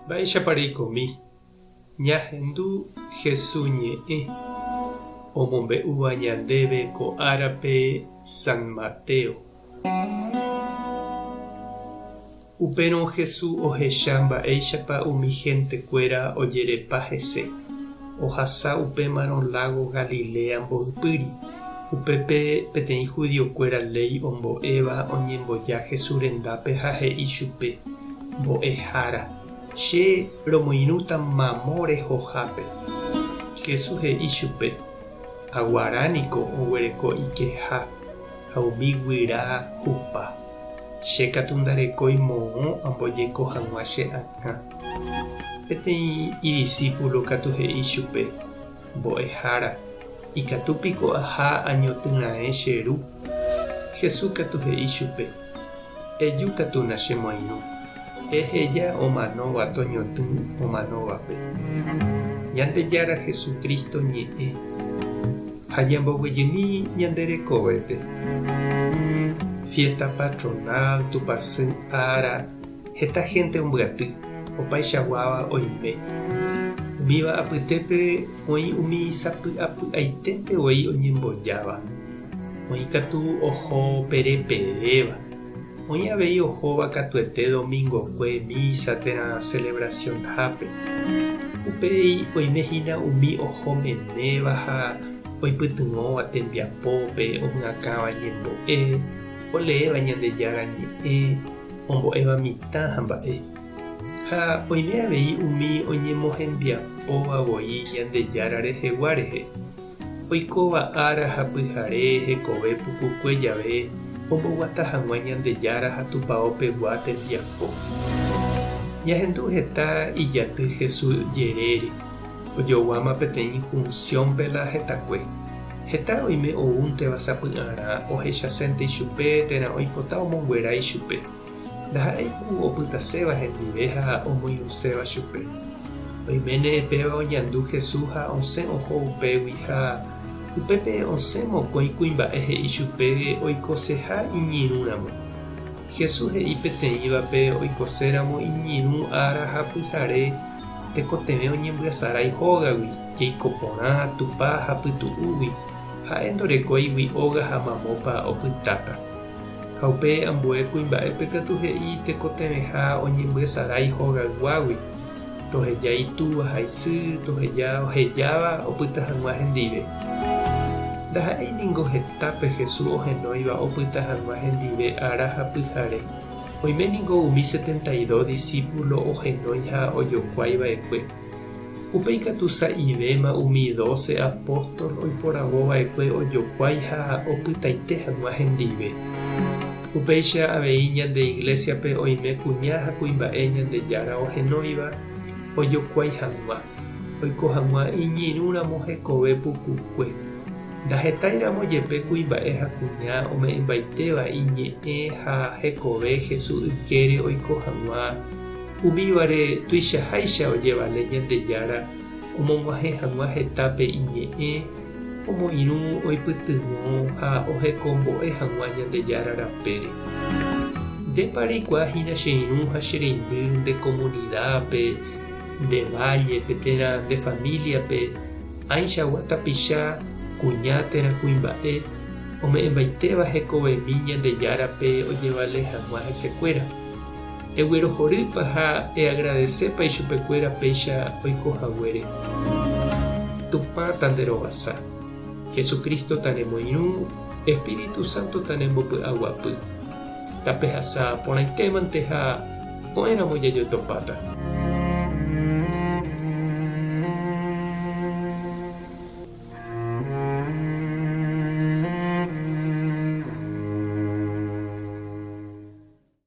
Mba'éichapa reikomi ñahendu Hesu ñe'ẽ omombe'úva ñandéve ko árape San Mateo? Upérõ Hesu ohecha mba'éichapa umi héntekuéra ojerepa hese. Ohasa upémarõ lágo Galilea mboypýri. Upépe peteĩ judiokuéra léi ombo'éva oñemboja Jesús rendápe ha he'i chupe, Mbo'ehára, che romoirũta mamo rehohápe. Jesús he'i chupe, Aguara niko oguereko ikeha ha umi guyra hupa. Che katu ndarekói moõ ambojeko hag̃ua che akã. Peteĩ idisípulo katu he'i chupe, Mbo'ehára, ikatu piko aha añotỹ raẽ che ru? Jesús katu he'i chupe, Eju katu nachemoirũ, eheja omanóva toñotỹ omanóvape. Ñandejára Jesucristo ñe'ẽ ha ñamboguejymi ñande rekovépe. Fiesta patronal, Tupãsy ára, heta hénte ombyaty, opaichaguáva oime. Umíva apytépe oĩ umi sapy'apy'aiténte voi oñembojáva. Oĩ katu oho pereperéva. Oĩ avei ohóva katuete domingokue misa térã celebracionhápe. Upéi oime hína umi oho meméva ha oipytyvõva tembiapópe, omyakãva ñembo'e, oleéva Ñandejára Ñe'ẽ, ombo'éva mitã ha mba'e. Ha oime avei umi oñemohembiapóva voi Ñandejára rehegua rehe. Oikóva ára ha pyhare hekove pukukue jave omboguata hag̃ua Ñandejára ha Tupao pegua tembiapo. Ñahendu heta ijaty Jesús jerére, ojoguáma peteĩ junción-pe la hetakue. Heta oime oúnteva sapy'arã ohechasénte ichupe térã oipota omonguera ichupe. Ndaha'éi ku opytaséva hendive ha omoirũséva chupe. Oiméne péva oñandu Jesús ha osẽ oho upégui ha upépe osẽ mokõi kuimba'e he'i chupe oikoseha iñirũramo. Jesús he'i peteĩvape oikoséramo iñirũ ára ha pyhare tekotevẽ oñembyasarái hógagui, jeiko porã, tupa ha pytu'úgui, ha'e ndorekóigui óga ha mamópa opytáta. Ha upe ambue kuimba'épe katu he'i tekotevẽha oñembyesarái hogayguágui, toheja itúva ha isy, toheja ohejáva opyta hag̃ua hendive. Ndaha'éi ningo hetápe Jesús ohenóiva opyta hag̃ua hendive ára ha pyhare. Oime ningo umi 72 disípulo ohenói ha ojokuái va'ekue. Upéi katu sa'ivéma umi dóse apóstol oiporavo va'ekue ojokuái ha opytaite hag̃ua hendive. Upéicha avei ñande iglésiape oime kuña ha kuimba'e Ñandejára ohenóiva ojokuái hag̃ua, oiko hag̃ua iñirũramo hekove pukukue. Ndahetáiramo jepe kuimba'e ha kuña ome'ẽmbaitéva iñe'ẽ ha hekove Jesús ykére oiko hag̃ua Umívare tuichaháicha ojevale Ñandejára omog̃uahẽ hag̃ua hetápe iñe'ẽ, omoirũ, oipytyvõ ha ohekombo'e hag̃ua Ñandejára rapére. Ndépa reikuaa hína che irũ ha che reindy nde komunidápe, nde vállepe térã nde famíliape ãichagua tapicha, kuña térã kuimba'e, ome'ẽmbaitéva hekovemi Ñandejárape ojevale hag̃ua hesekuéra? Eguerohorýpa ha eagradesépa ichupekuéra péicha oiko haguére? Tupã tanderovasa. Jesucristo tanemoirũ, Espíritu Santo tanembopy'aguapy. Tapehasa porãitémante ha ko'ẽramo jajotopáta.